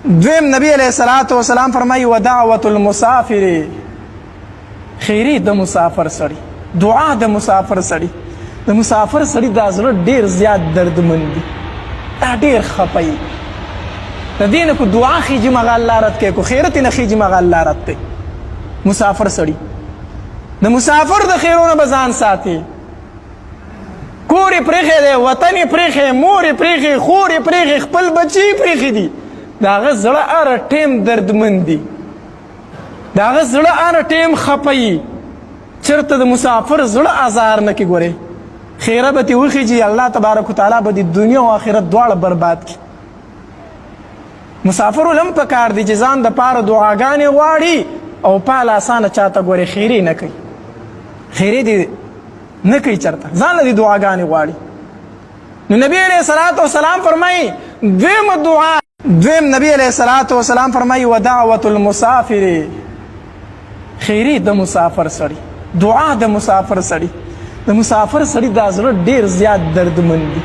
دویم نبی علیہ الصلوۃ والسلام فرمایي ودعوت المسافر، خیری د مسافر سړي، دعا د مسافر سړي. د مسافر سړي د زړه ډیر زیات دردمن دي، دا ډیر خپي. د دین کو دعا خېږي مغه الله رد کوي، کو خیرت نه خېږي مغه الله رد کوي. مسافر سړي، د مسافر د خیرونو بزان ساتي. کور یې پرېښی دی، وطن یې پرېښی، مور یې پرېښی، خور یې پرېښی، خپل بچي یې پرېښي دي. د هغه زړه هر ټیم دردمن دي، د هغه زړه هر ټیم خپه وي. چېرته د مسافر زړه ازار نه کړي، ګورې خیره به ترې وخیژي، الله تبارک وتعالی به د دنیا او آخرت دواړه برباد کړي. مسافر لم پکار دي چې ځان د پاره دعاګانې غواړي او پاله اسانه چاته ګورې خیرې نه کوي، خیرې دي نه کوي، چرته ځان له دعاګانې غواړي. نو نبی علیہ الصلوۃ والسلام فرمایي دویم دعا، دویم نبی علیہ الصلوۃ والسلام فرمایي ودعوت المسافر، خیری د مسافر سړي، دعا د مسافر سړي. د مسافر سړي د زړه ډیر زیات دردمن دي.